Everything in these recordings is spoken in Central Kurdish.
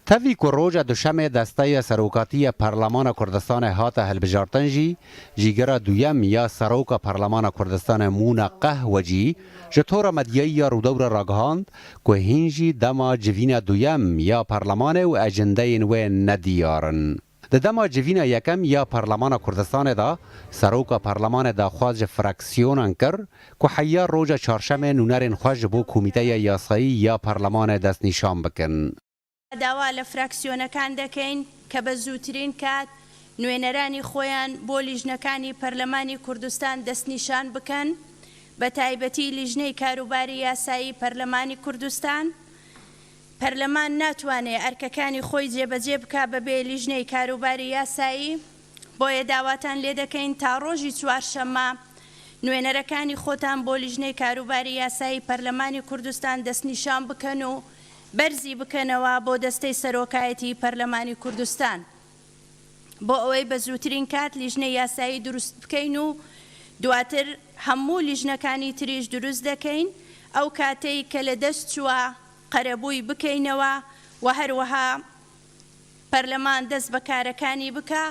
Tevî ku roja duşemê desteya serokatiya Perlemana Kurdistanê hate hilbijartin jî, cîgira duyem ya Seroka Perlemana Kurdistanê Mûna Qehwecî ji tora medyayî ya Rûdaw re ragihand ku hîn jî dema civîna duyem ya perlemanê û ejendeyên wê ne diyar in. Di dema civîna yekem ya Perlemana Kurdistanê de Seroka Perlemanê daxwaz ji fraksiyonan kir ku heya roja çarşemê nûnerên xwe ji bo Komîteya Yasayî ya Perlemanê destnîşan bikin. داوا لە فراکسیۆنەکان دەکەین کە بە زووترین کات نوێنەرانی خۆیان بۆ لیژنەکانی پەرلەمانی کوردستان دەستنیشان بکەن، بە تایبەتی لیژنەی کاروباری یاسایی پەرلەمانی کوردستان. پەرلەمان ناتوانێ ئەرکەکانی خۆی جێبەجێ بکا بەبێ لیژنەی کاروباری یاسایی، بۆیە داواتان لێدەکەین تا ڕۆژی چوارشەممە نوێنەرەکانی خۆتان بۆ لیژنەی کاروباری یاسایی پەرلەمانی کوردستان دەستنیشان بکەن و بەرزی بکەنەوە بۆ دەستەی سەرۆکایەتیی پەرلەمانی کوردستان بۆ ئەوەی بە زووترین کات لیژنەی یاسایی دروست بکەین و دواتر هەموو لیژنەکانی تریش دروست دەکەین ئەو کاتەی کە لە دەست چووە قەرەبووی بکەینەوە و هەروەها پەرلەمان دەست بە کارەکانی بکا.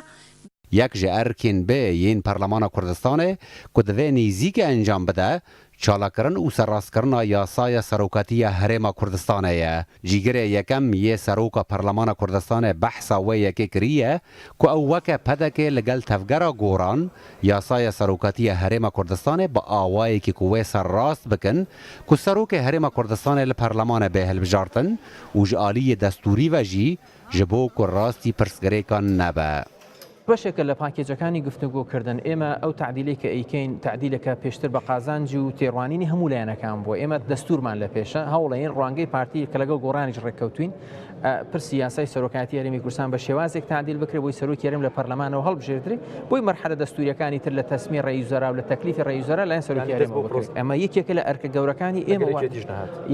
Yek ji erkên bê yên Perlemana Kurdistanê ku divê nêzîkê encam bide, çalakkirin û serrastkirina yasaya serokatiya Herêma Kurdistanê ye. Cîgirê yekem yê Seroka Perlemana Kurdistanê behsa wê yekê kiriye ku ew weke PDK'ê li gel Tevgera Goran yasaya serokatiya Herêma Kurdistanê bi awayekî ku wê serrast bikin ku Serokê Herêma Kurdistanê li perlemanê bê hilbijartin û ji aliyê destûrî ve jî Ji bo ku rastî pirsgirêkan nebe. بەشێکە لە پاکێجەکانی گفتوگۆکردن، ئێمە ئەو تەعدیلەی کە ئەیکەین تەعدیلێکە پێشتر بە قازانج و تێڕوانینی هەموو لایەنەکان بووە، ئێمە دەستوورمان لە پێشە، هەوڵەین ڕوانگەی پارتی کە لەگەڵ گۆڕانیش ڕێککەوتوین پرسی یاسای سەرۆکایەتی هەرێمی کوردستان بە شێوازێک تەعدیل بکرێت بۆی سەرۆکی هەرێم لە پەرلەمانەوە هەڵبژێردرێ بۆی مەرحەلە دەستووریەکانی تر لە تەسمی ڕەئیس وزەرا و لە تەکلیفی ڕەئیس وزەرا لایەن سەرۆکی هەرێمەوە بکرێت. ئەمە یەکێکە لە ئەرکە گەورەکانی ئێمە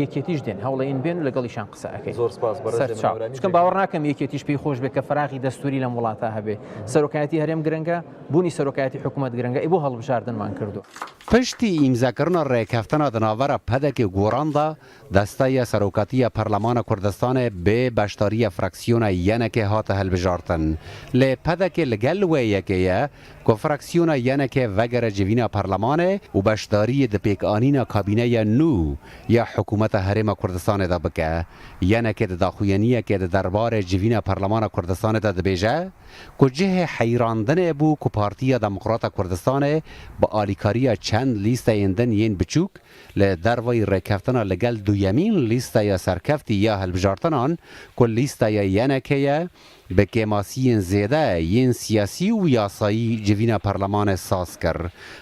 یەکێتیش دێن هەوڵەین بێن و لەگەڵیشان قسە ئەکەین. زۆر سپاس بەڕێز سەرچاو. هێمن هەورامی چونکە باوەڕ ناکەم یەکێتیش پێی خۆش بێت کە فەراغی دەستووری لەم وڵاتە هەبێ. سەرۆکایەتی هەرێم گرنگە، بوونی سەرۆکایەتی حکوومەت گرنگە، ئەی بۆ هەڵبژاردنمان کردووە؟ Piştî îmzekirina rêkeftina di navbera PDK û Goran de, desteya serokatiya Perlemana Kurdistanê bê beşdariya fraksiyona YNKê hate hilbijartin. Lê PDK li gel wê yekê ye ku fraksiyona YNKê vegere civîna perlemanê û beşdariyê di pêkanîna kabîneya nû ya Hikûmeta Herêma Kurdistanê de bike. YNKê di daxuyaniyekê di derbarê civîna Perlemana Kurdistanê de dibêje ku cihê heyrandinê bû ku Partiya Demokrata Kurdistanê bi alîkariya çend lîsteyên din yên biçûk li dervayî rêkeftina li gel duyemîn lîsteya serkeftî ya hilbijartinan ku lîsteya YNKê ye bi kêmasiyên zêde yên siyasî û yasayî civîna perlemanê saz kir.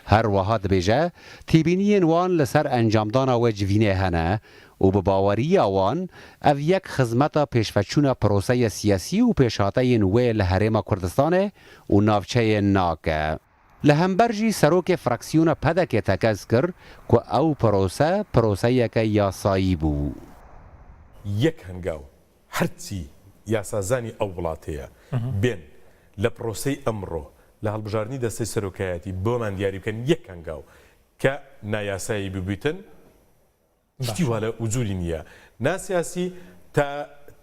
Her wiha dibêje, têbîniyên wan li ser encamdana wê civînê hene û bi baweriya wan ev yek xizmeta pêşveçûna proseya siyasî û pêşhateyên wê li Herêma Kurdistanê û navçeyê nake. Li hember jî serokê fraksiyona PDK'ê tekez kir ku ew prose proseyeke yasayî bû. Yek hengaw هەرچی یاسازانی ئەو وڵاتەیە بێن لە پرۆسەی ئەمڕۆ لە هەڵبژاردنی دەستەی سەرۆکایەتی بۆمان دیاری بکەن یەک هەنگاو کە نایاسایی ببیتن شتی وا لە وجودی نییە ناسیاسی تا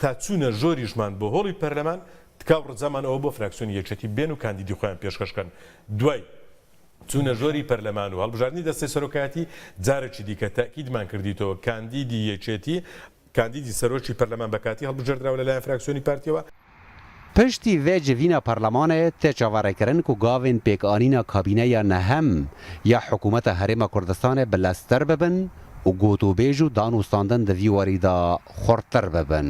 تا چوونە ژۆریشمان بۆ هۆڵی پەرلەمان تکا و ڕجامان ئەوە بۆ فراکسیۆنی یەکێتی بێن و کاندیدی خۆیان پێشکەش کەن دوای چوونە ژۆری پەرلەمان و هەڵبژاردنی دەستەی سەرۆکایەتی جارێکی دیکە تەئکیدمان کردیتەوە کاندیدی یەکێتی کاندیدی سەرۆکی پەرلەمان بە کاتی هەڵبژێردراوە لەلایەن فراکسیۆنی پارتیەوە. Piştî vê civîna perlemanê tê çaverêkirin ku gavên pêkanîna kabîneya nehem ya Hikûmeta Herêma Kurdistanê bi leztir bibin û gotûbêj û danûstandin di vî warî de xurttir bibin.